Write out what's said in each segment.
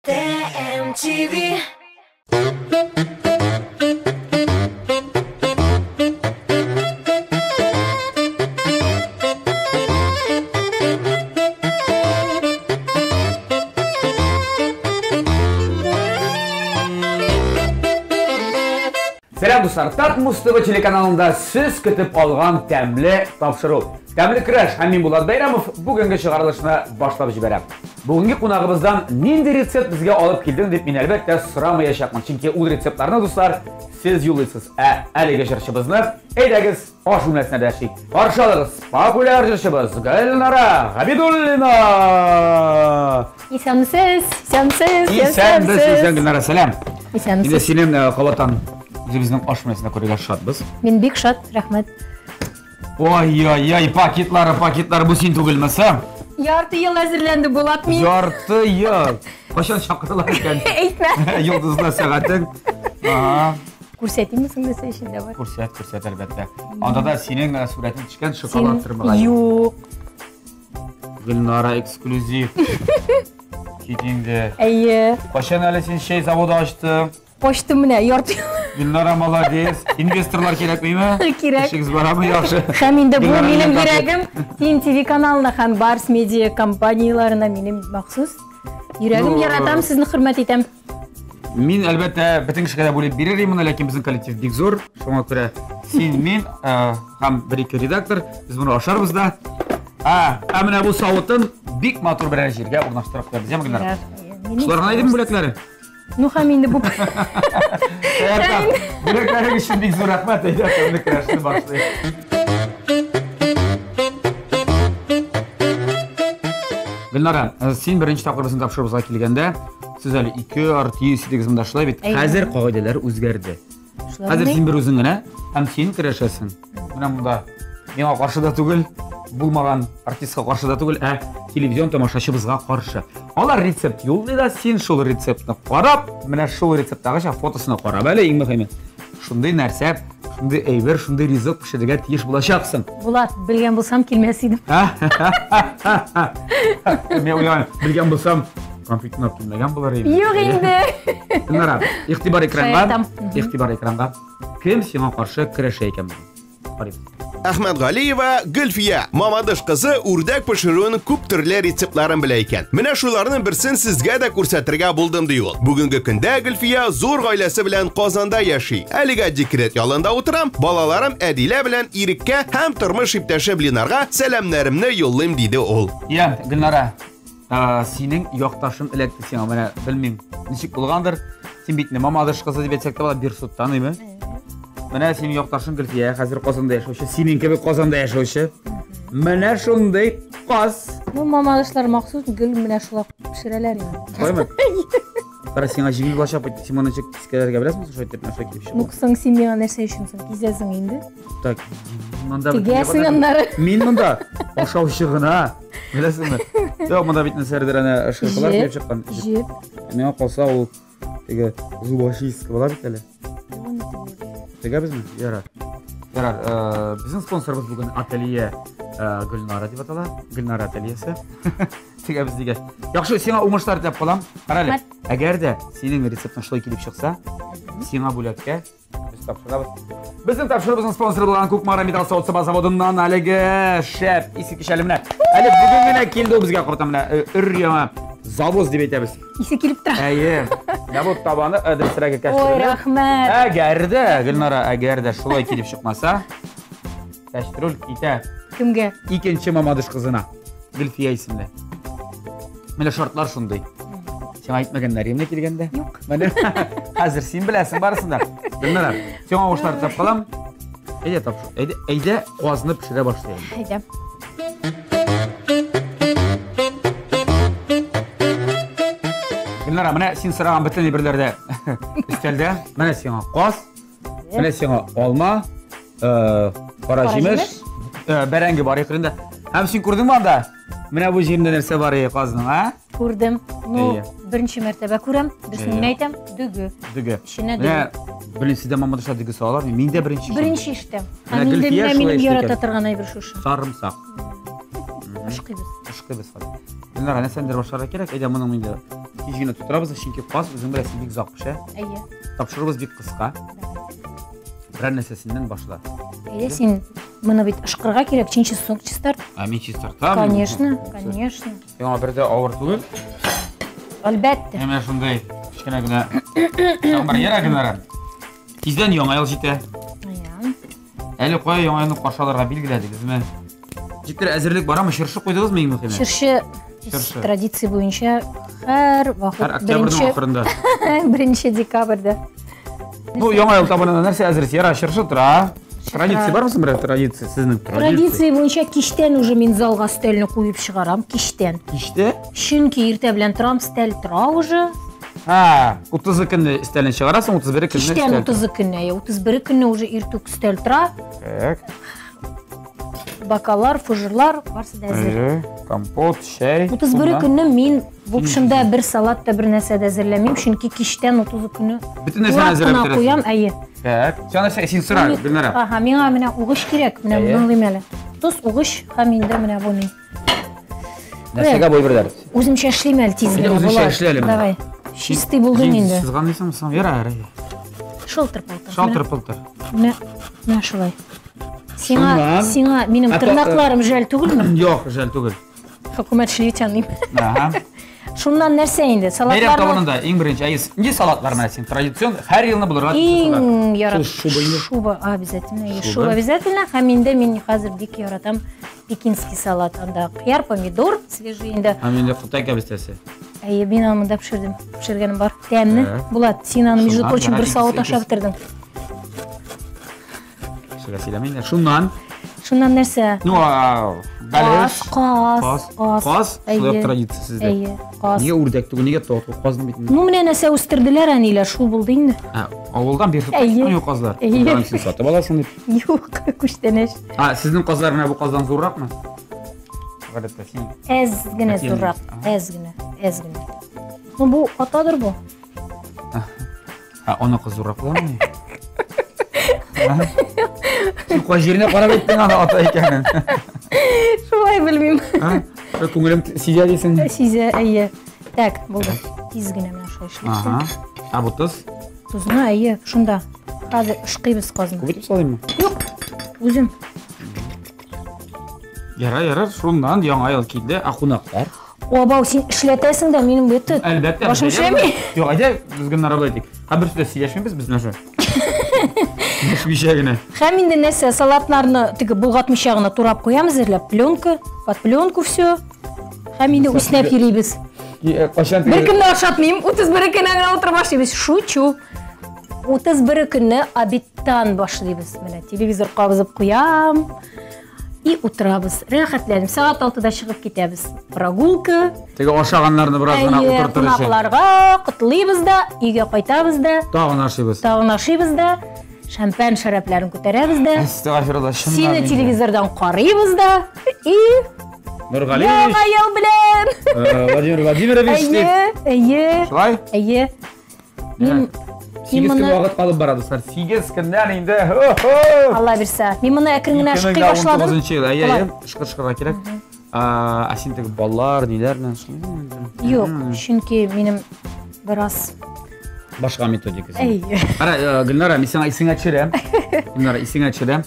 TMTV. Сәлам дуслар, Татмус ТВ телеканалында сез көтеп алган тәмле тапшыру. Тәмле көрәш һәм мин Булат Бәйрәмов бүгенге чыгарылышны башлап җибәрәм. Бүгенге кунагыбыздан нинди рецепт безгә алып килдең дип мин әлбәттә сорамаячакмын. Чөнки ул рецептларны дуслар сез юллыйсыз. Ә әлеге җырчыбызны әйдәгез аш бүлмәсенә дәшик. Каршы алыгыз популяр җырчыбыз Гөлнара Габидуллина. Исәнмесез, исәнмесез, Исәнбез, исән Гөлнара, сәлам. Инде Исәнмесез. синең кабаттан үзебезнең аш бүлмәсендә күрергә шатбыз. Мин бик шат, рәхмәт. Ой-ой-ой, пакетлары, пакетлары, бу син түгелме соң? Ярты ел әзерләнде Булат мин. Ярты ел. Кайчан чакырдылар икән? Әйтмә. Йолдызлар сәгатең. Ага. Күрсәтимме соң нәрсә эчендә бар? Күрсәт, күрсәт әлбәттә. Анда да синең сурәтең төшкән шоколад тырмагай. Юк. Гөлнара эксклюзив. Кит инде. Әйе. Кайчан әле син чәй заводы ачтың? Ачтым менә ярты ел. Гөлнара молодец. Инвесторлар кирәкмиме? Кирәк. Эшегез барамы? Яхшы. Һәм инде бу Гөлнара минем белән конфет. йөрәгем Тим ТВ каналына һәм Барс Медиа компанияларына минем махсус. Йөрәгем Ну, яратам, сезне хөрмәт итәм. Мин әлбәттә бөтен кешегә дә бүлеп бирер идем моны, ләкин безнең коллектив бик зур. Шуңа күрә син, мин һәм бер-ике редактор без моны ашарбыз да. Ә менә бу савытын бик матур берәр җиргә урнаштырып куябыз, яме Гөлнара? Шулар гына идеме бүләкләре? Ну һәм инде бу Бүләкләрең өчен бик зур рәхмәт. Әйдә, тәмле көрәшне башлыйк. Гөлнара, син беренче тапкыр безнең тапшыруыбызга килгәндә, сез әле ике артист идегез монда, шулай бит? Әйе. Хәзер кагыйдәләр үзгәрде. Хәзер син бер үзең генә һәм син көрәшәсең. Менә монда миңа каршы да түгел, булмаган артистка каршы да түгел, ә телевизион тамашачыбызга каршы. Алар рецепт юллый да, син шул рецептны карап, менә шул рецепттагыча фотосына карап әле иң мөһиме. Шундый нәрсә, шундый әйбер, шундый ризык пешерергә тиеш булачаксың. Булат, белгән булсам килмәс идем. Мин уйлыйм, белгән булсам, конфетны алып килмәгән булыр идем. Юк инде. Гөлнара, игътибар экранга. Шаяртам. Игътибар экранга. Кем сиңа каршы көрәшә икән бүген? Карыйбыз. Әхмәт Галиева Гөлфия, Мамадыш кызы үрдәк пешерүнең күп төрле рецептларын белә икән. Менә шуларның берсен сезгә дә күрсәтергә булдым ди ул. Бүгенге көндә Гөлфия зур гаиләсе белән Казанда яши. Әлегә декрет ялында утырам, балаларым Әдилә белән Иреккә һәм тормыш иптәшем Ленарга сәламнәремне юллыйм диде ул. Я, Гөлнара, синең якташың эләкте сиңа, менә белмим, ничек булгандыр. Син бит инде Мамадыш кызы дип әйтсәк тә була, Бирсуттан, име? Менә синең якташың Гөлфия, хәзер Казанда яшәүче, синең кебек Казанда яшәүче. Менә шундый каз. Ну, мамадышлар махсус гел менә шулай пешерәләр инде. Шулаймы? Кара, сиңа җиңел булачак бит, син моны ничек кискәләргә беләсеңме, шулай итеп, менә шулай килеп Ну, чыгу. соң син миңа нәрсә өчен соң кизәсең инде? Так, монда бит Тегәсең аннары. Мин монда ашаучы гына. Беләсеңме? Юк, монда бит нәрсәләрдер әнә шырпылар Җеп, килеп чыккан. Җеп. Миңа калса ул теге зубочистка була бит әле. Тегәбезме? Ярар. Ярар, безнең спонсорыбыз бүген ателье Гөлнара дип атала. Гөлнара ательесы. Тегәбез дигәч. Яхшы, сиңа уңышлар теләп калам. Кара әле, әгәр дә синең рецептың шулай килеп чыкса, сиңа бүләккә без тапшырабыз. Безнең тапшыруыбызның спонсоры булган Кукмара металл савыт-саба заводыннан әлеге шәп искиткеч әле менә. Әле бүген генә килде ул безгә корта менә өр-яңа завоз дип әйтәбез. Исе килеп тора. Әйе. Менә бу табаны, дөресрәге Ой, кәстрүле. рәхмәт. Әгәр дә, Гөлнара, әгәр дә шулай килеп чыкмаса, кәстрүл китә Кемгә? икенче Мамадыш кызына, Гөлфия исемле. Менә шартлар шундый. Сиңа әйтмәгәннәр имне килгәндә? Юк. Менә хәзер син беләсең барысын да. Гөлнара, сиңа уңышлар теләп калам. Әйдә тапшыр. Әйдә, әйдә казны пешерә башлыйк. Әйдә. Гөлнара, менә син сораган бөтен әйберләр дә өстәлдә. Менә сиңа каз, менә сиңа алма, кара җимеш, бәрәңге бар икрендә. Һәм син күрдеңме анда? Менә бу җирендә нәрсә бар ие казның, а? Күрдем. Ну, Әйе. беренче мәртәбә күрәм. Дөресен Әйе. генә әйтәм, дөге. Дөге. Эченә Менә дөге. белмим, сездә Мамадышта дөге салалар. Мин дә беренче. Беренче ишетәм. Менә Һәм инде Гөлфия менә шулай минем эшли ярата икән. торган әйбер шушы. Сарымсак. Ышкыйбыз. Ышкыйбыз хәзер. Гөлнара, нәрсәндер башларга кирәк. Әйдә, моның инде тиз генә тутырабыз, чөнки каз, үзең беләсең, бик озак пешә. Әйе. Тапшыруыбыз бик кыска. Берәр нәрсәсеннән башла. Әйдә, син моны бит ышкырга кирәк, чөнки соң чистарт. Ә мин чистартам. Конечно, конечно. Яңа бер дә авыр түгел. Әлбәттә. Менә шундый кечкенә генә чаңбар яра Гөлнара. Тиздән яңа ел җитә. Әйе. Әле кая яңа елны каршы алырга билгеләдегезме? Җиттер әзерлек барамы? Чыршы куйдыгызмы иң мөһиме? Чыршы Чыршы. традиция буенча һәр вакыт Һәр октябрьнең ахырында. беренче декабрьдә. Ну, яңа ел табынына нәрсә әзер? Яра, чыршы тора. Традиция бармы соң берәр традиция? Сезнең традиция? Традиция буенча кичтән уже мин залга өстәлне куеп чыгарам, кичтән. Кичтә? Чөнки иртә белән торам, өстәл тора уже. Ха, 30 көнне өстәлне чыгарасың, 31 көнне Кичтән 30 көнне, я 31 көнне уже иртүк өстәл тора. Так. Бокаллар, фужерлар, барысы да әзер. Әйе, компот, чәй. 31 көнне мин, в общем да, бер салат та бер нәрсә дә әзерләмим, чөнки кичтән 30 көнне Бөтен нәрсәне турап әзерләп кына бетерәсең. куям, әйе. Так. Син нәрсә, син сора, Гөлнара. Ага, миңа менә угыч кирәк, менә Әйе. моны алыйм әле. Тоз, угыч һәм инде менә бу ни. Нәрсәгә бу әйберләр? Үземчә эшлим әле тиз Әйдә, генә. үзеңчә була. эшлә әле менә. Давай. Чистый булдың инде. Сызганлыйсыңмы соң? Яра, яра. Шылтыр-пылтыр. Шалтыр-пылтыр. Менә, менә шулай. Сиңа, Шуннан? сиңа минем Ә, тырнакларым жәл түгелме? Юк, жәл түгел. Хөкүмәт эшли икән. Ага. Шуннан нәрсә инде? Бәйрәм Салатларны табынында иң беренче әйе, нинди салатлар менә син традицион һәр елны булырга тиешле салат. Иң ярат. Шул шуба инде. Шуба обязательно. Әйе, Шуба. Шуба обязательно. Һәм инде мин хәзер бик яратам пекинский салат. Анда кыяр, помидор свежий инде. Һәм инде Кытай кәбестәсе. Әйе, мин аны монда пешердем. Пешергәнем бар. Тәмле. Ә. Булат, син аны, между Шуннан прочим, бара бер савыт икесе- ашап бетердең. Кешегә сөйләмә инде. Шуннан, Шуннан нәрсә? ну, бәлеш. Каз, Каз. каз, Каз, шулай ук Әйе. традиция сездә. Әйе, каз. Нигә үрдәк түгел, нигә тавык түгел, казны бит. Ну, менә нәрсә үстерделәр әниләр, шул булды инде. Ә, авылдан бер Әйе. юк казлар. Әйе. Аларны син сатып аласың дип. Юк, күчтәнәч. А, сезнең казлар менә бу каздан зурракмы? Гадәттә син. Әз генә Әтием. зуррак, Ага. әз генә, әз генә. Ну, бу атадыр бу. Ә, аныкы зуррак буламыни? Син кай җиренә карап әйттең аны ата икәнен? Шулай белмим. А? Күңелем сизә дисең. Сизә, әйе. Так, булды. Тиз генә менә шулай эшләп. Ага. Ә бу тоз? Тузны, әйе, шунда. Хәзер ышкыйбыз казны. Күп итеп салыйммы? Юк, үзем. Ярар, ярар, шуннан яңа ел килде, ә кунаклар? Абау, син эшләтәсең дә, минем бит. Әлбәттә. Башым эшләми. Юк, әйдә, без Гөлнара белән әйтик. Һәм бер сүз дә сөйләшмибез без менә шул. Дәшмичә генә. Һәм инде нәрсә, салатларны теге болгатмыйча гына турап куямыз, әзерләп пленка, под пленку все. Һәм инде үснәп йөрибез. Кайчан Бер көнне ашатмыйм, 31 көнне генә утырып ашыйбыз. Шучу. 31 көнне обедтан башлыйбыз. Менә телевизор кабызып куям. И утырабыз. Рәхәтләнеп, сәгать 6-да чыгып китәбез. Прогулка. Теге ашаганнарны бераз гына Әйе, утыртыр өчен. кунакларга котлыйбыз да, өйгә кайтабыз да, Тагын ашыйбыз. тагын ашыйбыз да, шампан шәрабларын күтәрәбез дә, Әстәгъфирулла, чыннан. сине инде. телевизордан карыйбыз да, и Нургалиевич, Яңа ел белән! Владимир Владимирович дип. Әйе, әйе, Шулай? әйе. Мин 8 көн моны- вакыт калып бара, дуслар. 8 көннән инде. Хо-хо! Алла бирсә. Мин моны әкрен генә ышкый башладым. 2019 ел. Әйе, Болай. әйе, ышкыр-ышкырга кирәк. А син теге баллар, ниләр белән шулай? Юк, чөнки минем бераз Башка методика. синең. әйе. Кара, Гөлнара, мин сиңа исеңә төшерәм. Гөлнара, исеңә төшерәм.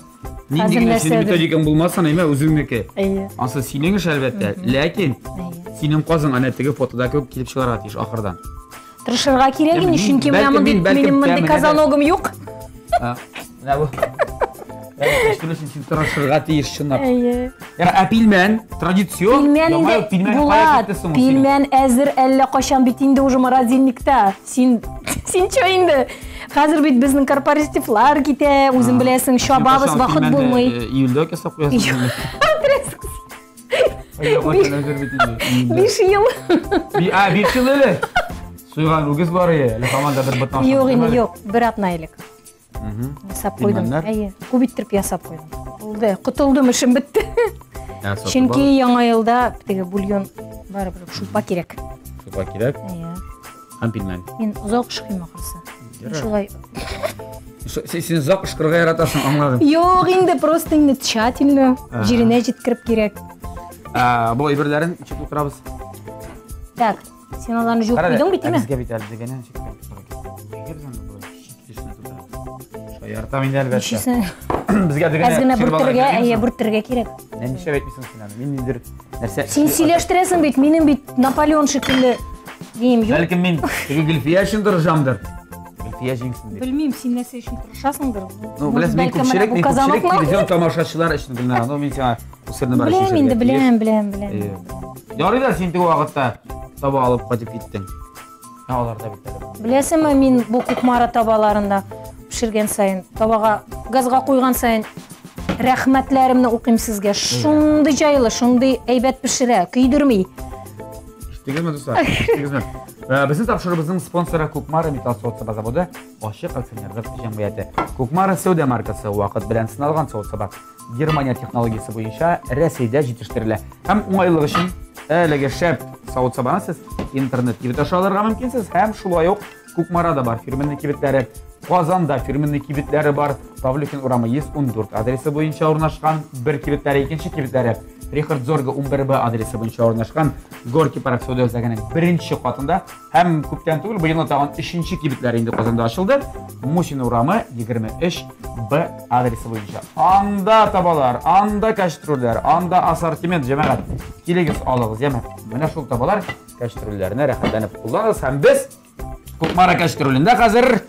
Нинди Хәзер генә синең нәрсәдер? методикаң булмасын, әйме, үзеңнеке. Әйе. Ансы синең эш әлбәттә. Ләкин Әйе. синең казың әнә теге фотода кебек килеп чыгарга тиеш ахырдан. Тырышырга кирәк инде, Мин- чөнки менә бәлкем мондый мин, бәлкем минем мондый тәменә дә- казаногым юк. А, Менә бу. Әйе, син тырышырга тиеш чынлап. Әйе. Яра, ә пилмән традицион. Пилмән Яңа ел инде пилмән кая Булат, китте соң ул синең? пилмән әзер әллә кайчан бит инде уже морозильникта. Син син чё инде? Хәзер бит безнең корпоративлар китә, үзең беләсең, Син чабабыз, кайчан вакыт пилмәнне, булмый. Июльдә үк ясап куясың. Юк. Әйе, кайчан әзер бит инде. Июльдә. 5 ел. А, 5 ел элек. Суйган үгез бар ие, әле һаман да бер ботын ашап Юк инде, бетермәдек. юк, бер атна элек. Ясап куйдым. Пилмәннәр? Әйе, күп иттереп ясап куйдым. Булды, котылдым, эшем бетте. Ә, сатып Чөнки алып. яңа елда теге бульон барыбер шулпа кирәк. Шулпа кирәк Әйе. һәм пилмән. Мин озак ышкыйм ахрысы. Мин Ярар. Шулай. Син озак ышкырга яратасың, аңладым. Юк инде, просто инде тщательно Ага. җиренә җиткереп кирәк. Ә, бу әйберләрен ничек тутырабыз? Так, син аларны жуып куйдың бит, Безгә бит әле дигәнен ничек Нигә без аны болай чит кешене тотабыз? Шаяртам инде әлбәттә. Ничесен? Безгә дигән Әз генә бүртергә, әйе, бүртергә кирәк. Нишләп әйтмисең син аны? Мин ниндидер нәрсә. Син сөйләштерәсең бит, минем бит Наполеон шикелле дием юк. Бәлкем мин теге Гөлфия өчен тырышамдыр. Гөлфия җиңсен дип. Белмим, син нәрсә өчен тырышасыңдыр. Ну, беләсең, мин күпчелек, мин күпчелек телевизион тамашачылар өчен Гөлнара. Ну, мин сиңа бу серне бар Беләм инде, беләм, беләм, беләм. Ярый да син теге вакытта таба алып кайтып киттең. Ә алар да бит әле. Беләсеңме, мин бу Кукмара табаларында пешергән саен, табага газга куйган саен рәхмәтләремне укыйм сезгә. Шундый җайлы, шундый әйбәт пешерә, көйдерми. Ишеттегезме, дуслар? Ишеттегезме? Безнең тапшыруыбызның спонсоры Кукмара металл савыт-саба заводы ачык акционерлык җәмгыяте. Кукмара сәүдә маркасы вакыт белән сыналган савыт-саба. Германия технологиясе буенча Рәсәйдә җитештерелә. Һәм уңайлык өчен әлеге шәп савыт-сабаны сез интернет кибет аша алырга мөмкинсез һәм шулай ук Кукмарада бар фирменный кибетләре, Казанда фирменный кибетләре бар. Павлюхин урамы 114 адресы буенча урнашкан бер кибетләре, икенче кибетләре Рихард Зорга 11Б адресы буенча урнашкан Горки парк сәүдә үзәгенең беренче катында һәм күптән түгел быелны тагын өченче кибетләре инде Казанда ачылды. Мусин урамы 23Б адресы буенча. Анда табалар, анда кәчтрүлләр, анда ассортимент, җәмәгать. Килегез, алыгыз, яме. Менә шул табалар кәчтрүлләрне рәхәтләнеп кулланыгыз һәм без Кукмара кәчтрүлендә хәзер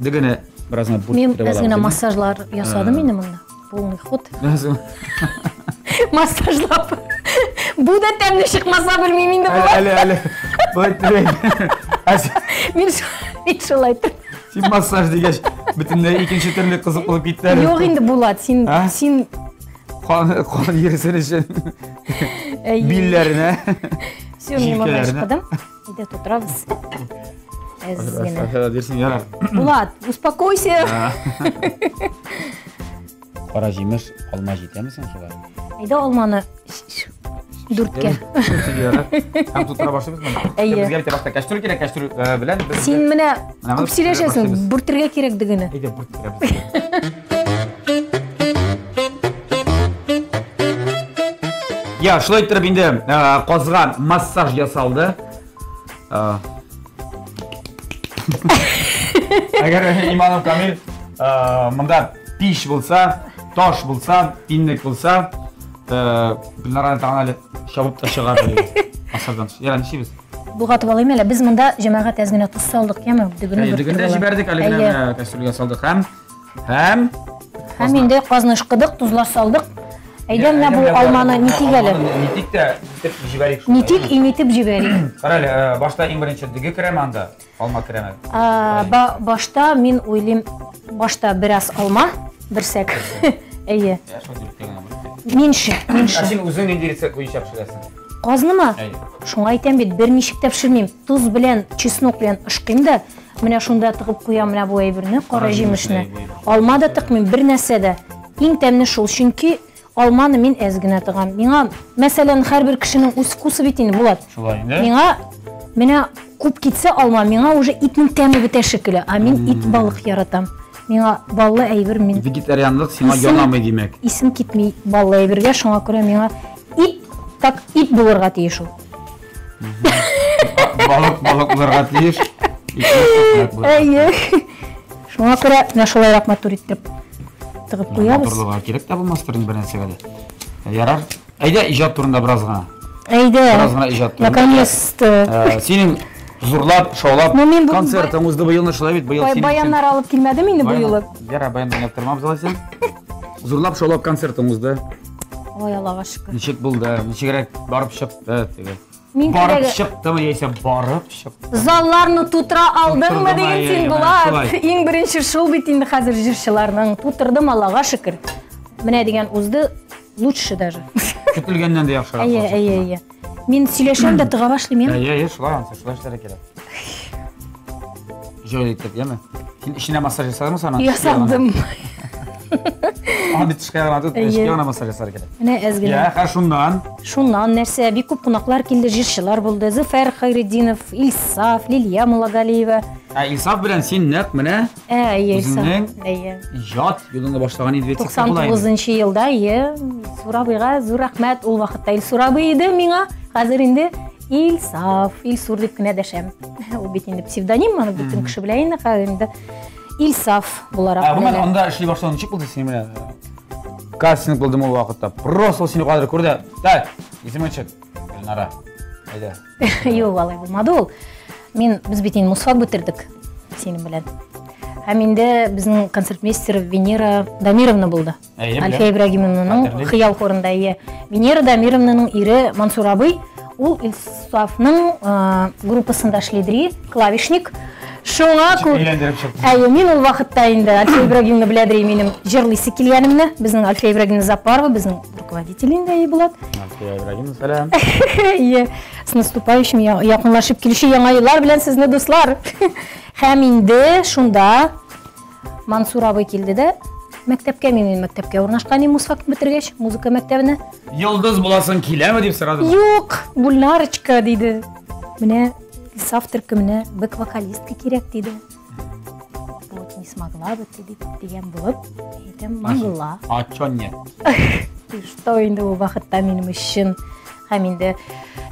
дегене бераз гына Мин әз генә массажлар ясадым инде монда. Полный ход. Массажлап. Бу да тәмле чыкмаса белмим инде була. Әле, әле. Болай түгел. Мин мин шулай итеп. Син массаж дигәч, бөтенләй икенче төрле кызык булып китте әле. Юк инде, Булат, син син кан кан йөрсен өчен. Билләренә. Все, мин монда чыктым. Әйдә тутырабыз. Әз генә. Дирсең, ярар. Булат, успокойся. Кара җимеш, алма җитәме соң шулай? Әйдә алманы дүрткә. Ярар. Һәм тутыра башлыйбызмы? Әйе. Безгә бит башта кәчтүр кирәк, кәчтүр белән без Син менә күп сөйләшәсең, бүртергә кирәк дегене. Әйдә бүрттерәбез. Я, шулай иттереп инде казга массаж ясалды. Әгәр Иманов Камил монда пиш булса, таш булса, пиннек булса, Гөлнараны тагын әле чабып та чыгар. Массаждан. Яра, нишлибез? Болгатып алыйм әле. Без монда җәмәгать әз генә тоз салдык, яме? Дөгене Дөгене җибәрдек, әле генә кәстрүлгә салдык һәм Һәм Һәм инде казны ышкыдык, тозлар салдык. Әйдә менә бу алманы нитик әле. Нитик тә нитеп җибәрик. Нитик и нитеп җибәрик. Кара әле, башта иң беренче дөге керәме анда? Алма керәме? Башта мин уйлыйм, башта бераз алма, берсәк. Әйе. Меньше, меньше. Ә син үзең нинди рецепт буенча пешерәсең? Казнымы? Шуңа әйтәм бит, берничек тә пешермим. Тоз белән, чеснок белән ышкыйм да, Менә шунда тыгып куям менә бу әйберне, кара җимешне. Алма да тыкмыйм, бер нәрсә дә. Иң тәмле шул, чөнки алманы мин әз генә тыгам. Миңа, мәсәлән, һәрбер кешенең үз вкусы бит инде, Булат. Шулай инде. Миңа менә күп китсә алма, миңа уже итнең тәме бетә шикелле. Ә мин ит балык яратам. Миңа баллы әйбер мин. Вегетарианлык сиңа янамый, димәк. Исем китми баллы әйбергә, шуңа күрә миңа ит, так ит булырга тиеш ул. Балык балык булырга тиеш. Әйе. Шуңа күрә менә шулайрак матур итеп тыгып куябыз. Матурлыгы кирәк тә булмастыр инде бер нәрсәгә дә. Ярар. Әйдә иҗат турында бераз гына. Әйдә. Бераз гына иҗат турында. Наконец-то. Синең зурлап, шаулап ну, мин концертың узды быелны шулай бит, быел синең. Баяннар алып килмәдем инде бу юлы. Ярар, баян уйнап тормабыз алайса. Зурлап, шаулап концертың узды. Ой, Аллага шөкер. Ничек булды? Ничегрәк барып чыкты теге? Мин барып кирәге... чыктымы яисә барып чыкты? Залларны тутыра алдыңмы деген син, Булат? Иң беренче шул бит инде хәзер җырчыларның. Тутырдым, Аллага шөкер. Менә дигән узды, лучше даже. Көтелгәннән дә яхшырак. Әйе, әйе, әйе. Мин сөйләшәм дә тыга башлыйм, яме? Әйе, әйе, шулай ансы, шулай эшләргә кирәк. Җайлы итеп, яме? Син эченә массаж ясадыңмы соң? Ясадым. Аны тышка гына тот, эчкә гына массаж ясарга кирәк. Менә әз генә. Я, һә шуннан. Шуннан нәрсә, бик күп кунаклар килде, җырчылар булды. Зөфәр Хайретдинов, Илсаф, Лилия Муллагалиева. Ә Илсаф белән син нәкъ менә Әйе, Илсаф. Үзеңнең Әйе. иҗат юлыңны башлаган инде бит була инде. 99 елда, әйе, Илсур абыйга зур рәхмәт. Ул вакытта Илсур абый иде миңа, хәзер инде Илсаф, Илсур дип кенә дәшәм. Ул бит инде псевдоним, аны бөтен кеше белә инде, хәзер инде Илсаф буларак. Ә, гомумән, анда эшли башлау ничек булды синең белән? Кастинг булдымы ул вакытта? Просто ул сине кадер күрде. Так, исемең ничек? Гөлнара. Әйдә. Юк, алай булмады ул. Мин без бит инде мусфак бетердек синең белән. Һәм инде безнең концертмейстер Венера Дамировна булды. Альфия Ибрагимовнаның хыял хорында ие. Венера Дамировнаның ире Мансур абый, ул Илсафның группасында эшли, клавишник. Шуңа күр. Әйе, мин ул вакытта инде Альфия Ибрагимовна беләдер минем җырлыйсы килгәнемне. Безнең Альфия Ибрагимовна Запарова, безнең руководитель инде Булат. Альфия Ибрагимовна, сәлам. Ие, с наступающим якынлашып килүче яңа еллар белән сезне, дуслар. Һәм инде шунда Мансур абый килде дә, мәктәпкә мин мин мәктәпкә урнашкан идем музфак бетергәч, музыка мәктәбенә. Йолдыз буласың киләме дип сорады. Юк, Гульнарочка, диде. Менә Саф төркеменә бэк-вокалистка кирәк, диде. Вот не смогла бы ты дип дигән булып, әйтәм, могла. А чё нет? Ты что инде ул вакытта минем өчен һәм инде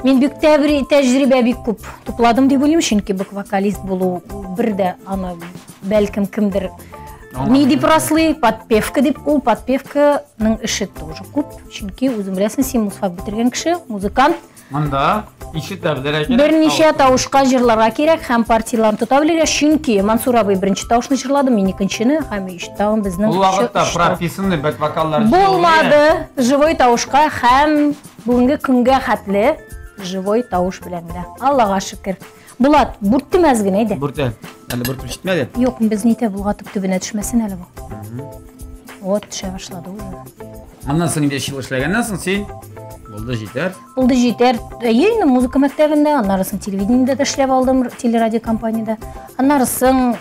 мин бик тәҗрибә бик күп тупладым дип уйлыйм, чөнки бэк-вокалист булу бер дә аны бәлкем кемдер ни дип раслый, подпевка дип, ул подпевканың эше тоже күп, чөнки үзең беләсең, син музфак бетергән кеше, музыкант. Монда ишетә белергә кирәк. Берничә тавышка җырларга кирәк һәм партияләрне тота белергә, чөнки Мансур абый беренче тавышны җырлады, мин икенчене һәм тагын безнең Ул вакытта прописанный бэк-вокаллар булмады, живой тавышка һәм бүгенге көнгә хәтле живой тавыш белән генә. Аллага шөкер. Булат, бүрттем әз генә әйдә. Бүртә. Әле бүртеп җитмәде. Юк, без нитә болгатып төбенә төшмәсен әле бу. Вот, төшә башлады уже. Аннан соң инде ел эшләгәннән соң син булды җитәр. Булды җитәр. Әйе, инде музыка мәктәбендә, аннары соң телевидениедә дә эшләп алдым, телерадиокомпаниядә. Аннары соң,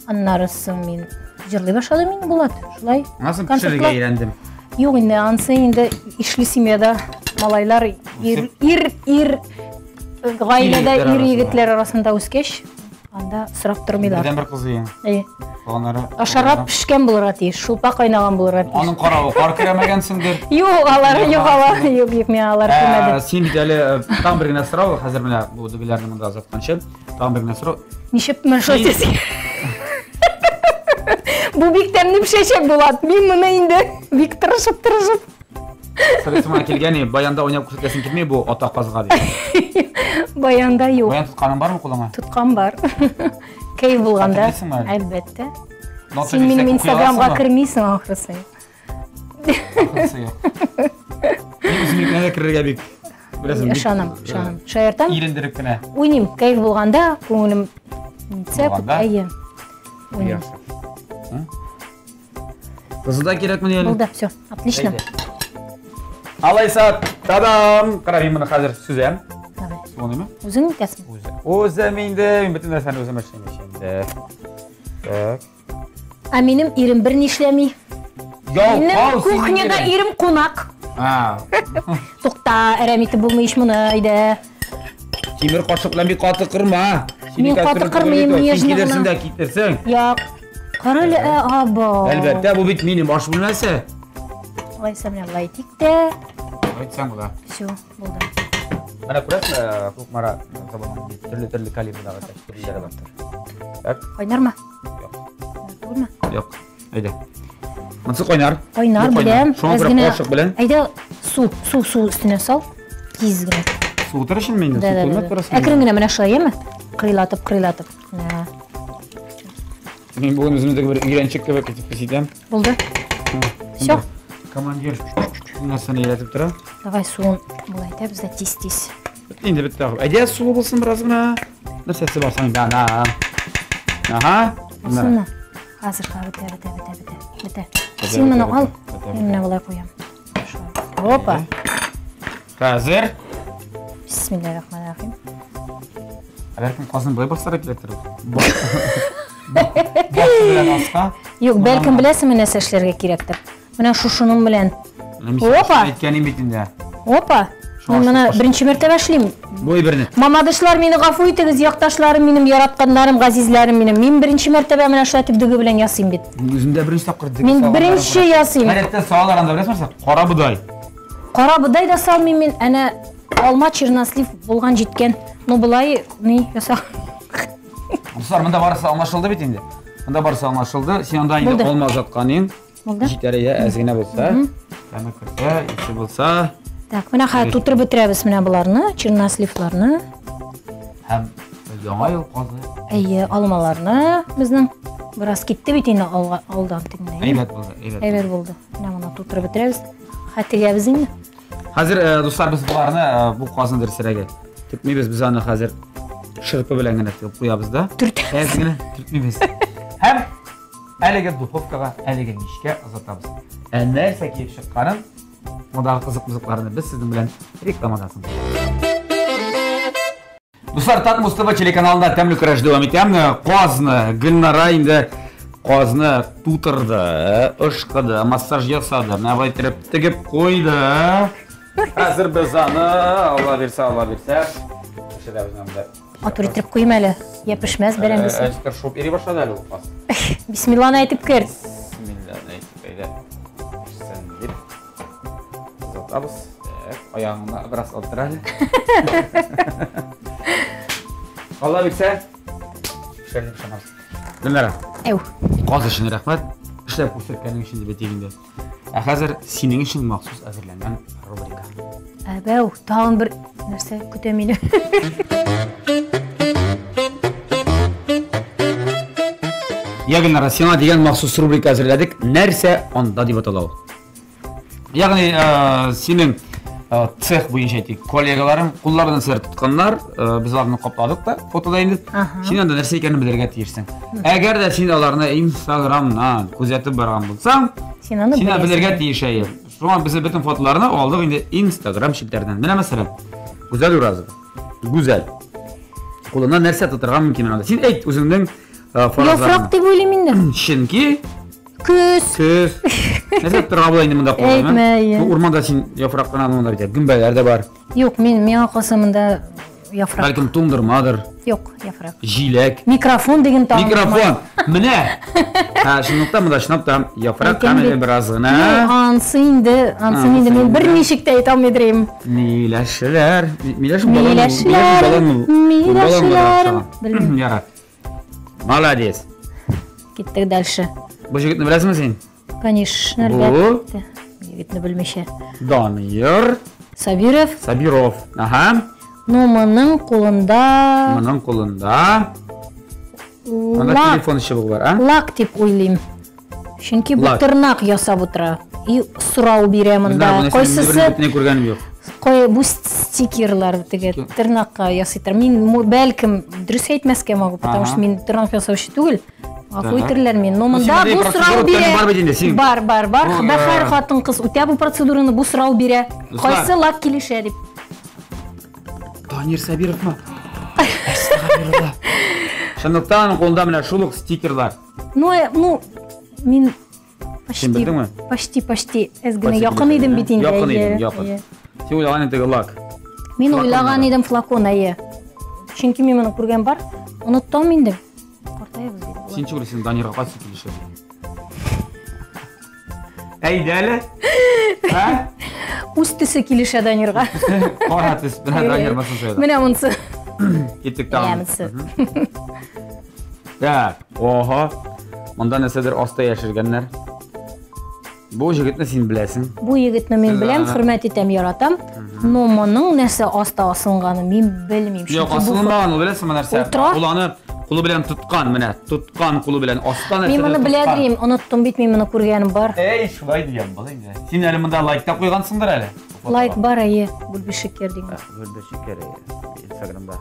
аннары соң мин җырлый башладым инде, Булат. Шулай. Аннан соң пешерергә өйрәндем. Юк инде, ансы инде ишле семьяда малайлар ир ир ир гаиләдә ир егетләр арасында үскәч, анда сорап тормыйлар. Бердән бер кыз иең. Әйе. Калганнары. Ашарга пешкән булырга тиеш, шулпа кайнаган булырга тиеш. Аның каравы кар керәмәгәнсеңдер. Юк, алар, юк, алар, юк, юк, миңа алар кермәде. Син бит әле тагын бер генә сорау, хәзер менә бу дөгеләрне монда озатканчы, тагын бер генә сорау. Ничек менә шулай әйтәсең? Бу бик тәмле пешәчәк, Булат. Мин моны инде бик тырышып-тырышып. Сорыйсың килгән, баянда уйнап күрсәтәсең килми бу ата казга дип. Баянда юк. Баян тотканың бармы кулыңа? Тоткан бар. Кәеф булганда. Әлбәттә. Син минем Инстаграмга кермисең ахрысы. Ахрысы юк. Мин үземнекенә дә керергә бик беләсең. Ышанам, ышанам. Шаяртам. Ирендереп кенә. Уйныйм, кәеф булганда, күңелем нитсә, әйе. Уйныйм. Кызы да кирәкмени әле? Булды, все, отлично. Алайса, тадам! Кара, мин моны хәзер сүзәм. Давай. Суыныймы? Үзең итәсең. Үзем. Үзем инде, мин бөтен нәрсәне үзем эшлим инде. Так. Ә минем ирем бер нишләми. Яу, Минем кухняда ирем кунак. А. Тукта, әрәм итеп булмый ич моны, әйдә. Тимер кашык белән бик каты кырма. Мин каты кырмыйм, нежно гына. Килерсең дә китерсең. Як. Кара әле, ә, аба. Әлбәттә, бу бит минем аш бүлмәсе. Алайса менә болай итик тә. Әйтсәң була. Все, булды. Менә күрәсеңме, Кукмара заводының төрле-төрле калибрдагы тәшкилләре бар. Так. Кайнармы? Юк. Түгелме? Юк. Әйдә. Монысы кайнар. Кайнар беләм. Шуңа күрә кашык белән. Әйдә, су, су, су өстенә сал. Тиз генә. Суытыр өчен инде, су куймап торасың. Әкрен генә менә шулай, әйеме? Кырыйлатып, кырыйлатып. Менә. Мин бүген үземне бер өйрәнчек кебек итеп хис итәм. Булды. Все. Командир нәрсәне өйрәтеп тора. Давай суын болай итәбез дә тиз-тиз. Инде бетте. Әйдә сулы булсын бераз гына. Нәрсәсе бар соң инде ана. Ага. Булсынмы? Хәзер бетә, бетә, бетә, бетә. Бетә. Син моны ал, мин менә болай куям. Опа. Хәзер. Бисмиллахиррахманиррахим. Бәлкем казны болай басарга кирәктер. Башы белән аска. Юк, бәлкем беләсеңме нәрсә эшләргә кирәктер? Менә шушының белән. Опа! Әйткәнем бит инде. Опа! Мин моны беренче мәртәбә эшлим. Бу әйберне. Мамадышлар, мине гафу итегез, якташларым минем, яратканнарым, газизләрем минем. Мин беренче мәртәбә менә шулай итеп дөге белән ясыйм бит. Үзем дә беренче тапкыр дөге. Мин беренче ясыйм. Гадәттә салалар анда беләсеңме нәрсә? Кара бодай. Кара бодай да салмыйм мин, әнә. Алма чернослив булган җиткән. Ну, болай ни ясак. Дуслар, монда барысы аңлашылды бит инде. Монда барысы аңлашылды. Син анда инде алма озаткан идең. Булды. Җитәр я, әз генә булса. Тәме керсә, исе булса. Так, менә хәзер тутырып бетерәбез менә боларны, черносливларны. Һәм яңа ел казы. Әйе, алмаларны безнең бераз китте бит инде алдан тегендә. Әйбәт булды, әйбәт. Әйбәт булды. Менә моны тутырып бетерәбез. Хәтегәбез инде. Хәзер, э, дуслар, без боларны, э, бу казны дөресрәге текмибез, без аны хәзер шырпы белән генә тегеп куябыз да. Төртәбез. Әз генә төртмибез. Һәм әлеге духовкага, әлеге мичкә озатабыз. Ә нәрсә килеп чыкканын, мондагы кызык-мызыкларны без сезнең белән рекламадан соң. Дуслар, Татмус ТВ телеканалында тәмле көрәш дәвам итә. Казны Гөлнара инде казны тутырды, ышкыды, массаж ясады, менә болай итеп тегеп куйды. Хәзер без аны, Алла бирсә, Алла бирсә, пешерәбез монда. Матур итеп куйм әле. Я пешмәс бәрәңгесе. Әзер шуып эри башлады әле ул каз. Бисмилланы әйтеп кер. Бисмилланы әйтеп әйдә. Пешсен дип. Озатабыз. Так, аягыңны бераз алдыр әле. Алла бирсә, пешер дип ышанабыз. Гөлнара. Әү. Каз өчен рәхмәт. Эшләп күрсәткәнең өчен дип әйтик инде. Ә хәзер синең өчен махсус әзерләнгән рубрика. Әбәү, тагын бер нәрсә көтә мине. Я, Гөлнара, сиңа дигән махсус рубрика әзерләдек. Нәрсә анда дип атала ул? Ягъни, э, синең э, цех буенча әйтик, коллегаларың кулларына сер тотканнар, э, без аларны капладык та фотода инде. Син анда нәрсә икәнен белергә тиешсең. Әгәр дә син аларны Инстаграмнан күзәтеп барган булсаң, син аны син белергә тиеш әйе. Шуңа без бөтен фотоларны алдык инде Инстаграм челтәреннән. Менә мәсәлән, Гүзәл Уразова. Гүзәл. Кулына нәрсә тотарга мөмкин анда? Син әйт үзеңнең фаразларыңны. Яфрак дип уйлыйм инде. Чөнки Көз. Көз. Нәрсә торга була инде монда кулда? Әйтмә, әйе. Урманда син яфрак кына монда бит гөмбәләр дә бар. Юк, мин миңа калса монда яфрак. Бәлкем туңдырмадыр. Юк, яфрак. Җиләк. Микрофон деген тагын. Микрофон. Менә. Һә, шунлыктан монда чынлап та яфрак һәм әле бераз гына. Ну, ансы инде, ансы инде мин берничек тә әйтә алмый идем. Миләшләр, миләш Миләшләр. Миләшләр. Белмим. Ярар. Молодец. Киттек дальше. Бу җегетне беләсеңме син? Конечно, әлбәттә. Егетне белмичә. Данияр. Сабиров. Сабиров. Ага. Ну, моның кулында... Моның кулында... Анда телефон чыбыгы бар, а? Лак дип уйлыйм. Чөнки бу тырнак ясап утыра. И сорау бирә монда. Кайсысы? Бөтенләй күргәнем юк. Кай бу стикерлар теге тырнакка ясыйтыр. Мин бәлкем дөрес әйтмәскә могу, потому что мин тырнак ясаучы түгел. Гафу итерләр мин. Но монда бу сорау бирә. Бар бит инде син. Бар, бар, бар. Бәхәр хатын-кыз үтә бу процедураны, бу сорау бирә. Кайсы лак килешә дип. Данир Сабировмы? Әстәгъфирулла. Чынлыкта аның кулында менә шул ук стикерлар. Ну, э, ну, мин почти, Син белдеңме? Почти, почти. Әз генә якын идем бит инде. Якын идем, якын. Син уйлаган идең теге лак. Мин уйлаган идем флакон, әйе. Чөнки мин моны күргән бар. Оныттым инде. Картаябыз бит. Син ничек уйлыйсың, Данирга кайсы килешә? Әйдә әле. Ә? Үз төсе килешә Данирга. Кара төс. Менә Данир монысын сайлады. Менә монысы. Киттек тагын. Менә монысы. Так, ого. Монда нәрсәдер аста яшергәннәр. Бу җегетне син беләсең. Бу егетне мин беләм, хөрмәт итәм, яратам. Но моның нәрсә аста асылганын мин белмим. Юк, асылынмаган ул, беләсеңме нәрсә? Ул аны кулы белән тоткан, менә, тоткан кулы белән аста нәрсә. Мин моны белә дим, оныттым бит, мин моны күргәнем бар. Эй, шулай дигән була инде. Син әле монда лайк та куйгансыңдыр әле. Лайк бар, әйе, Гөлбишекер дигән. Гөлбишекер, Инстаграмда.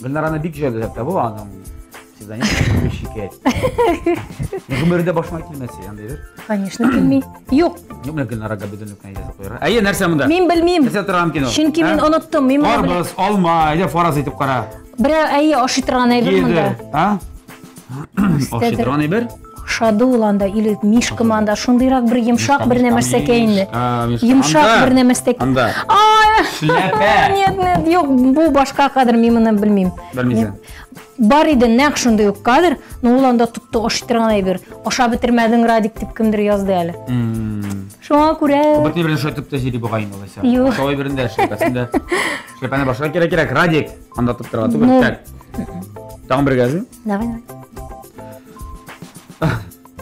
Гөлнараны бик җайлы табу, аның псевдоним Гөлбишекер. Гомердә башыма килмәс андый бер. Конечно, килми. Юк. Юк, менә Гөлнара Габидуллина язып куяр. Әйе, нәрсә монда? Мин белмим. Нәрсә тора мөмкин ул? Чөнки мин оныттым. Мин Карбыз, алма, әйдә фараз итеп кара. Берәү әйе ашый торган әйбер монда. А? Ашый торган әйбер? Ошады ул анда, или Мишка анда, шундыйрак бер йомшак бер нәмәрсәкәй инде. Йомшак бер нәмәрсәкәй. Анда. Шляпә. Нет, нет, юк, бу башка кадр, мин моны белмим. Белмисең. Бар иде нәкъ шундый ук кадр, но ул анда тотты ашый торган әйбер. Ашап бетермәдең, Радик, дип кемдер язды әле. Шуңа күрә. Бөтен берен шулай тотты җири бугай инде алайса. Юк. Шулай берендә шляпәсендә. Шляпәне башка кирәк кирәк, Радик. Анда тотып торга түгел. Ну. Так. Тагын бер гәзит. Давай, давай.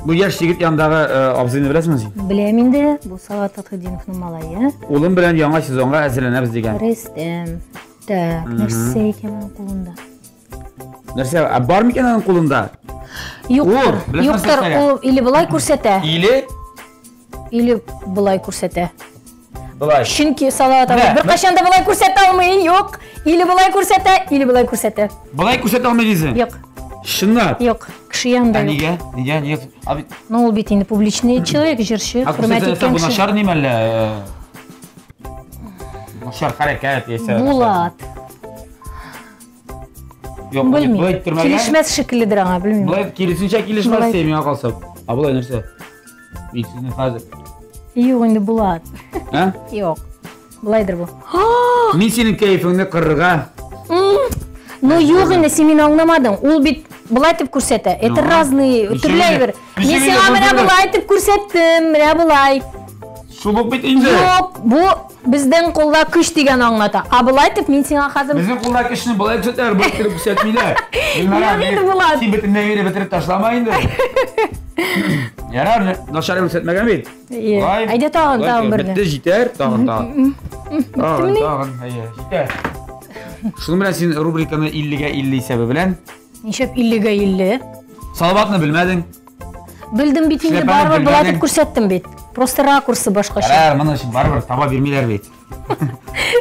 Бу яшь егет янындагы абзыйны беләсеңме син? Беләм инде, бу Салават Фәтхетдиновның малае. Улым белән яңа сезонга әзерләнәбез дигән. Рөстәм. Так, нәрсә икән аның кулында? Нәрсә, ә бар микән аның кулында? Юктыр, Ул, беләсеңме юктыр, нәрсә? ул или болай күрсәтә, Или или болай күрсәтә. болай. Чөнки Салават абый Менә, беркайчан да болай күрсәтә алмый, юк. Или болай күрсәтә, или болай күрсәтә. Болай күрсәтә алмый дисең? Юк, Чынлап. юк, кеше янында Ә юк. нигә? Нигә? Нигә? А бит Ну, ул бит инде публичный человек, җырчы, А хөрмәт күрсәтә иткән бу кеше. начар ни мәллә? Начар хәрәкәт яисә. Булат. Юк, болай Белмим. иттермәгән. Килешмәс шикелледер аңа, белмим. Болай киресенчә килешмәс Болай. дим миңа калса. А болай нәрсә? Мин сезне хәзер. Юк инде Булат. Ә? Юк. Болайдыр бу. Мин синең кәефеңне кырырга. Ну юк инде, син мине аңламадың. Ул бит болай итеп күрсәтә. Это Ну, разные ничек төрле инде? әйбер. Мин Ничек инде сиңа бу менә төрле? болай итеп күрсәттем, менә болай. Шул ук бит инде. Юк, бу безнең кулда көч дигән аңлата. А болай итеп мин сиңа хәзер Безнең кулда көчне болай күрсәтәләр, болай итеп күрсәтмиләр. Гөлнара, Юк инде, Булат. Син бөтенләй биреп бетереп ташлама инде. Ярар, начар күрсәтмәгән бит. Иә. Болай. Әйдә тагын, Болай тагын берне. Бетте, җитәр, тагын, тагын. Тагын, тагын, әйе, җитәр. Шуның белән син рубриканы 50-гә 50 исәбе белән Нишләп 50-гә 50? Салаватны белмәдең. Белдем бит инде, Шляпаны барыбер болай белмәдең. итеп күрсәттем бит. Просто ракурсы башкача. Ярар, моны өчен барыбер таба бирмиләр бит.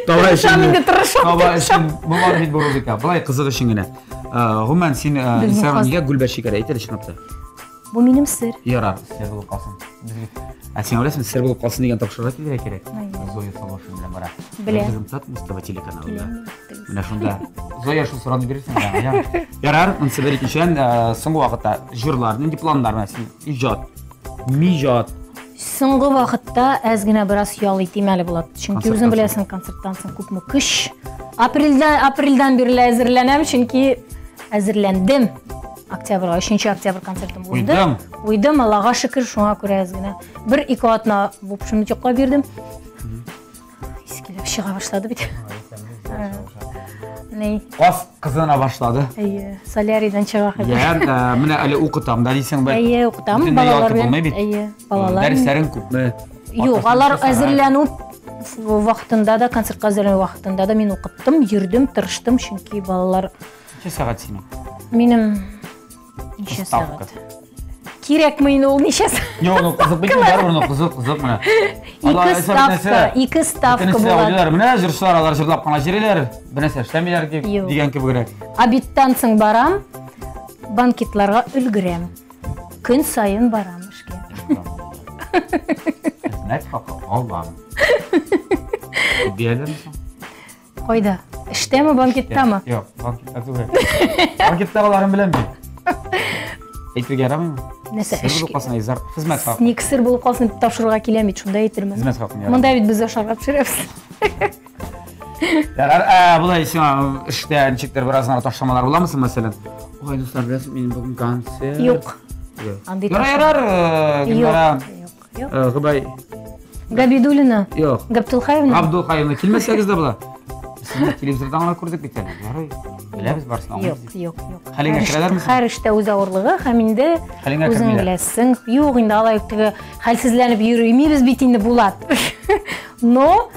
Таба Тырышам инде, тырышам, Таба өчен булмады бит бу рубрика. Болай кызык өчен генә. Гомумән, син Безнең Инстаграм хас- нигә Гүлбәш шикәре әйт әле чынлап та. Бу минем сер. Ярар, сер булып калсын. Ә син беләсеңме, сер булып калсын дигән тапшыруга килергә кирәк. Әйе. Зоя Солошин белән бара. Беләм. Безнең Муз ТВ телеканалында. Киләм, Менә шунда. Зоя шул сорауны бирерсең миңа, ярар. Ярар, монысы бер икенчедән, соңгы вакытта җырлар, нинди планнар менә син иҗат, миҗат. Соңгы вакытта әз генә бераз ял итим әле Булат. Чөнки Концерттан үзең соң. беләсең, концерттан соң күпме көч. Апрельдән, апрельдән бирле әзерләнәм, чөнки әзерләндем. Октябрьгә, 3 октябрь концертым узды. Уйдың. Уйдым, Аллага шөкер, шуңа күрә әз генә. Бер-ике атна в общем йоклап йөрдем. Ис килеп чыга башлады бит. Ни? Каз кызына башлады. Әйе, солярийдан чыга хәзер. Яр, менә әле укытам да дисең бит. Әйе, укытам Бөтенләй балалар ялкып белән. булмый бит. Әйе, балалар. Дәресләрең күпме? Юк, алар әзерләнү вакытында да, концертка әзерләнү вакытында да мин укыттым, йөрдем, тырыштым, чөнки балалар Ничә сәгать синең? минем ничә Ставка. сәгать? Кирәкме инде ул ничә сәгать? Юк, ну кызык бит, барыбер ну кызык, кызык менә. Ике ставка, ике ставка була. Менә җырчылар алар җырлап кына йөриләр, бер нәрсә эшләмиләр дип Юк. дигән кебегрәк. Обедтан соң барам, банкетларга өлгерәм. Көн саен барам эшкә. Хезмәт хакы алам. Бирәләрме соң? Кайда? Эштәме, банкеттамы? Юк, банкетта түгел. Банкеттагыларын беләм бит. Әйтергә ярамыймы? Нәрсә, Сер булып эшкә? калсын, Айзар. Хезмәт хакы. Ник сер булып калсын дип тапшыруга киләм бит, шунда әйтермен. Хезмәт хакын ярамый. Монда бит без ашарга пешерәбез. Ярар, ә, болай сиңа эштә ничектер бераз гына ташламалар буламы соң, мәсәлән? Ой, дуслар, беләсең, минем бүген концерт. Юк. Юк. Андый Ярар, ташлама. ярар, Юк, Гөлнара. юк, юк. Гобай. Габидуллина. Юк. Габдулхаевна. Абдулхаевна, килмәсәгез дә була. Сезне телевизордан гына күрдек бит әле. Ярый. Беләбез барысын, Юк, аңлыйбыз. юк, юк. Хәлеңә Һәр керәләрме эштә- соң? Һәр эштә үз авырлыгы һәм инде Хәлеңә үзең кермиләр. беләсең. Юк, инде алай теге хәлсезләнеп йөрмибез бит инде, Булат. Но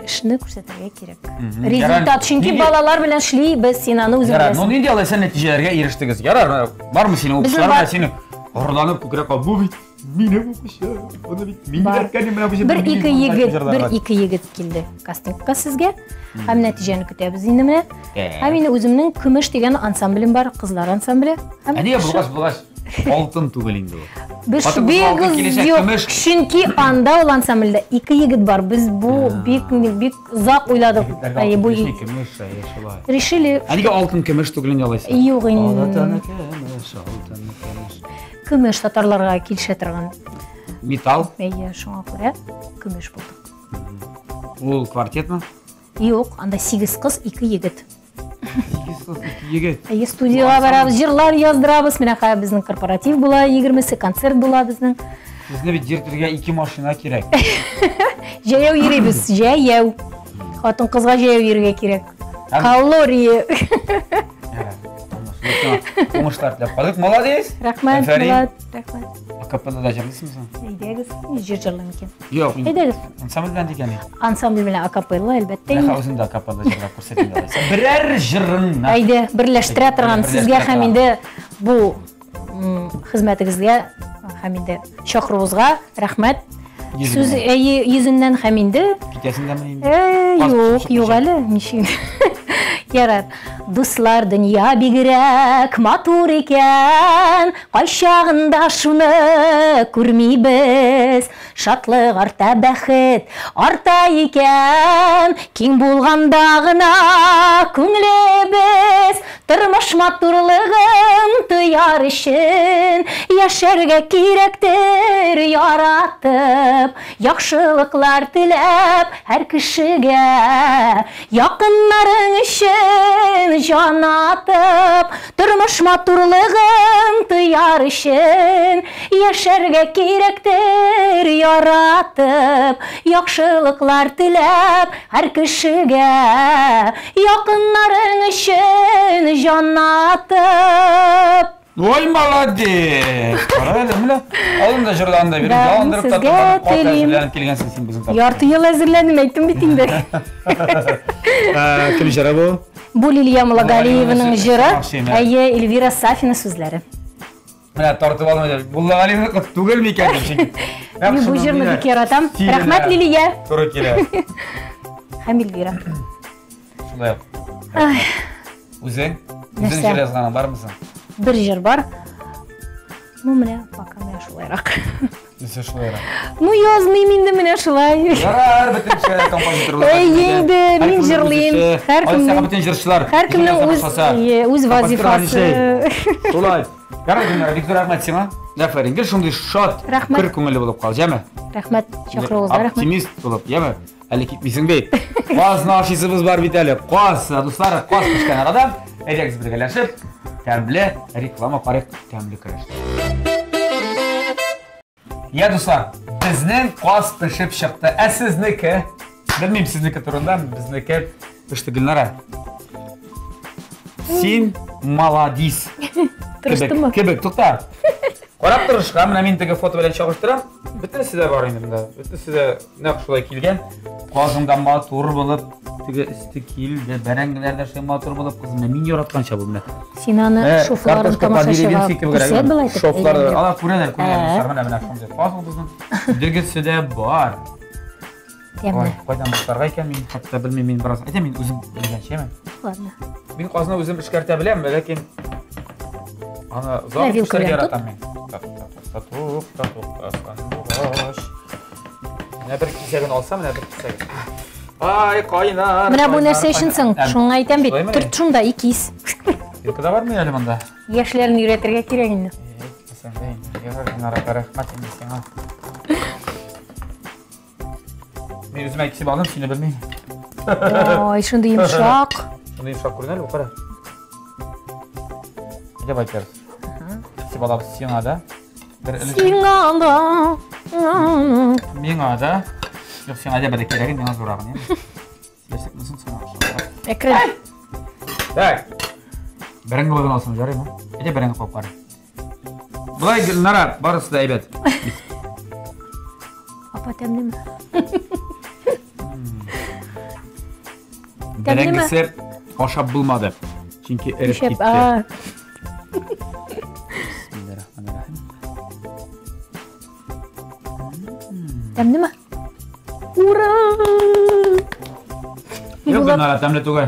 эшне күрсәтергә кирәк. Результат, Ярар, чөнки нинди- балалар белән эшлибез, син аны үзең Ярар, ну беләсең. нинди алайса нәтиҗәләргә ирештегез? Ярар, бармы синең Безнең укучылар бар- белән сине горурланып күкрәк кагып, бу бит минем укучым, буны бит мин Бар. өйрәткән менә бу җирдә Бер мин ике монда егет, җырларга. бер ике егет килде кастингка сезгә. Һәм нәтиҗәне көтәбез инде менә. Ә. Һәм инде үземнең Көмеш дигән ансамблем бар, кызлар ансамбле. Һәм Ә нигә булгач, булгач, Алтын түгел инде ул. Без без юк, чөнки анда ул ансамбльдә ике егет бар. Без бу бик бик озак уйладык. Әйе, бу көмеш, әйе, шулай. Решили. Ә нигә алтын көмеш түгел инде алайса? Юк инде. Алтын көмеш, алтын көмеш. Көмеш татарларга килешә торган. Металл? Әйе, шуңа күрә көмеш булдык. Ул квартетмы? Юк, анда 8 кыз, 2 егет. 8 кыз, 2 егет. Әйе, студиягә барабыз, җырлар яздырабыз. Менә хәзер безнең корпоратив була, 20-се концерт була безнең. Сезне бит йөртергә 2 машина кирәк. Җәяү йөрибез, җәяү. Хатын кызга җәяү йөрергә кирәк. Калория. Уңышлар теләп калыйк. Молодец. Рәхмәт, Булат, рәхмәт. Акапеллада җырлыйсыңмы соң? Әйдәгез, җыр җырлыйм икән. Юк, Әйдәгез. Ансамбль белән дигән. Ансамбль белән акапелла, әлбәттә. Менә үзең дә акапелла җырлап күрсәтең алайса. Берәр җырын. Әйдә, берләштерә торган сезгә һәм инде бу хезмәтегезгә һәм инде чакыруыгызга рәхмәт. Сүз әйе йөзеннән һәм инде. Китәсең дәме инде? Юк, юк әле, ничек. Ярар. Дуслар, дөнья бигрәк матур икән, кайчагында шуны күрмибез. Шатлык арта, бәхет арта икән, киң булганда гына күңелебез. Тормыш матурлыгын тояр өчен яшәргә кирәктер яратып, яхшылыклар теләп һәр кешегә, якыннарың өчен җан атып, тормыш матурлыгын тояр өчен яшәргә кирәктер яратып, яхшылыклар теләп һәр кешегә, якыннарың өчен җан атып. Ой, молодец! Кара әле, менә алын да җырларын да биреп, ялындырып та торган, кат әзерләнеп килгәнсең син безнең тапшыру. Ярты ел әзерләндем, әйттем бит инде. Кем җыры бу? Бу Лилия Муллагалиеваның җыры, әйе, Эльвира Сафина сүзләре. Менә тартып алмый. Муллагалиевныкы түгел микән дип чөнки. Мин бу җырны бик яратам. Рәхмәт, Лилия. Туры килә. Һәм Эльвира. Шулай ук. Үзең? Үзең җыр язганың бармы соң? Бер җыр бар. Ну, менә пока менә шулайрак. Нәрсә шулайрак? Ну, язмыйм инде менә шулай. Ярар, бөтен кешеләр композиторлар. Әй, инде мин җырлыйм. Һәркемнең бөтен җырчылар. Һәркемнең үз үз вазифасы. Шулай. Ярар, Гөлнара, бик зур рәхмәт сиңа. Афәрин, гел шундый шат, көр күңелле булып кал, җәме? Рәхмәт, чакыруыгызга рәхмәт. Оптимист булып, яме? Әле китмисең бит. Казны ашыйсыбыз бар бит әле. Каз, дуслар, каз пешкән арада әйдәгез бергәләшеп, тәмле реклама карыйк, тәмле көрәш. Я, дуслар, безнең каз пешеп чыкты. Ә сезнеке? Белмим сезнеке турында, безнеке пеште, Гөлнара. Син маладис. Тырыштымы? Кебек, тукта. Карап торышка, менә мин теге фото белән чагыштырам. Бөтенесе дә бар инде монда. Бөтенесе дә нәкъ шулай килгән. Казың да матур булып, теге өсте килде, бәрәңгеләр дә шулай матур булып, кызым, менә мин яратканча бу менә. Син аны шофларын тамашачыга күрсәт болай итеп. Шофлар, алар күрәләр, күрәләр. Менә менә шундый каз ул безнең. Дөгесе дә бар. Тәмле. Кайдан башларга икән, мин хәтта белмим, мин бераз. Әйдә, мин үзем белгәнчәме? Ладно. Мин казны үзем эшкәртә беләм, ләкин аны озак эшләргә яратам мин. Тукта, тукта, сандугач. Менә бер кисәген алсам, менә бер кисәген. Ай, кайнар. Менә бу нәрсә өчен соң? Шуңа әйтәм бит. Төрт шунда и кис. Вилка да бармы әле монда? Яшьләрне өйрәтергә кирәк инде. Әйтмәсәң дә инде. Ярар, рәхмәт инде сиңа. Мин үземә кисеп алдым, сине белмим. Ой, шундый йомшак. Шундый йомшак күренә әле, кара. Әйдә байкер. Кисеп алабыз сиңа да. Бер өлеш. Сиңа да. Миңа да. Юк, сиңа да бер кирәген, миңа зурагын. Әкрен. Так. Бәрәңге белән алсам ярыймы? Әйдә бәрәңге куып кара. Болай Гөлнара, барысы да әйбәт. Апа тәмлеме? Бәрәңгесе ашап булмады. Чөнки эреп китте. Бисмиллахиррахманиррахим. Тәмлеме? Ура! Юк, Гөлнара, тәмле түгел.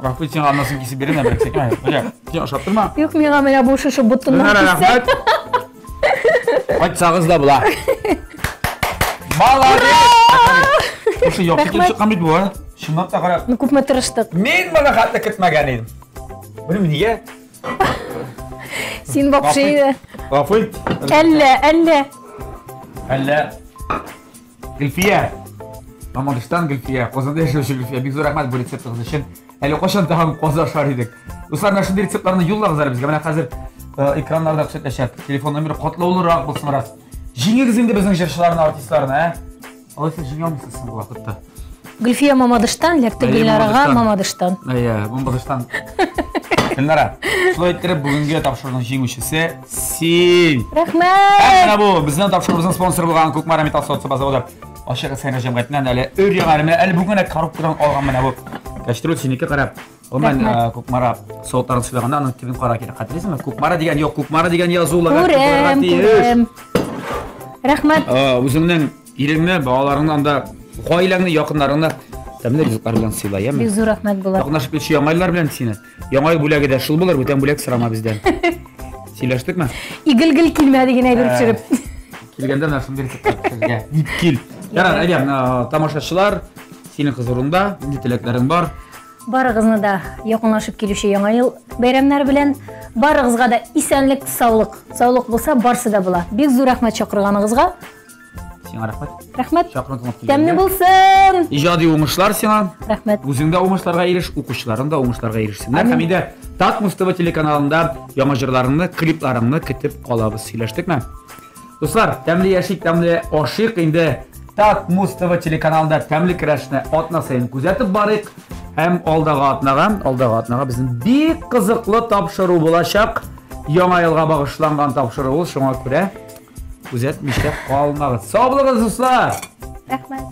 Гафу ит, сиңа аннасын кисеп бирәм, ә берәк Менә, син ашап торма. Юк, миңа менә бу шушы бутыннан Гөлнара, рәхмәт. Кайтсагыз да була. Молодец! Шушы яхшы килеп чыккан бит бу, а? Чынлап та кара. Ну, күпме тырыштык. Мин моны хәтта көтмәгән идем. Белмим нигә. Син вообще... Гафу ит. Әллә, әллә. Әллә. Гөлфия. Мамадыштан Гөлфия, Казанда яшәүче Гөлфия, бик зур рәхмәт бу рецептыгыз өчен. Әле кайчан тагын каз ашар идек. Дуслар, менә шундый рецептларны юллагыз әле безгә. Менә хәзер э, экраннарда күрсәтәчәк. Телефон номеры катлаулырак булсын бераз. Җиңегез инде безнең җырчыларны, артистларны, ә? Алайса җиңә алмыйсыз соңгы вакытта. Гөлфия Мамадыштан, эләкте Гөлнарага Мамадыштан. Әйе, Мамадыштан. Гөлнара, шулай иттереп бүгенге тапшыруның җиңүчесе син. Рәхмәт! Менә бу безнең тапшыруыбызның спонсоры булган Кукмара металл савыт заводы. Ачык Сәйрә җәмгыятеннән әле өр яңа әле менә әле бүген генә коробкадан алган менә бу. Кәчтрүл синеке карап. Гомумән, Кукмара савытларын сөйләгәндә аның төбен кара кирәк. Хәтерлисеңме? Кукмара дигән юк, Кукмара дигән язу логотип булырга тиеш. Рәхмәт. Үзеңнең иреңне, балаларыңны анда, гаиләңне, якыннарыңны тәмле ризыклар белән сыйла, яме? Бик зур рәхмәт булыр. Якынлашып килүче яңа еллар белән сине. Яңа ел бүләге дә шул булыр, бүтән бүләк сорама бездән. Сөйләштекме? Игел-гел килмәде генә биреп төшереп. Килгәндә менә шундый рецептлар сезгә. Дип кил. Ярар, әйдә, тамашачылар, синең хозурыңда, нинди теләкләрең бар? Барыгызны да якынлашып килүче Яңа ел бәйрәмнәре белән, барыгызга да исәнлек, саулык. Саулык булса, барсы да була. Бик зур рәхмәт чакырганыгызга. Сиңа рәхмәт. Рәхмәт. Чакыруны тыңлап килгәнгә. Тәмле булсын. Иҗади уңышлар сиңа. Рәхмәт. Үзең дә уңышларга иреш, укучыларың да уңышларга ирешсеннәр. Һәм инде Татмус ТВ телеканалында яңа җырларыңны, клипларыңны көтеп калабыз. Сөйләштекме? Дуслар, тәмле яшик, тәмле ашыйк инде. Татмус ТВ телеканалында тәмле көрәшне атна саен күзәтеп барыйк. Һәм алдагы атнага, алдагы атнага безнең бик кызыклы тапшыру булачак. Яңа елга багышланган тапшыру ул, шуңа күрә күзәтмичә калмагыз. Сау булыгыз, дуслар! Рәхмәт.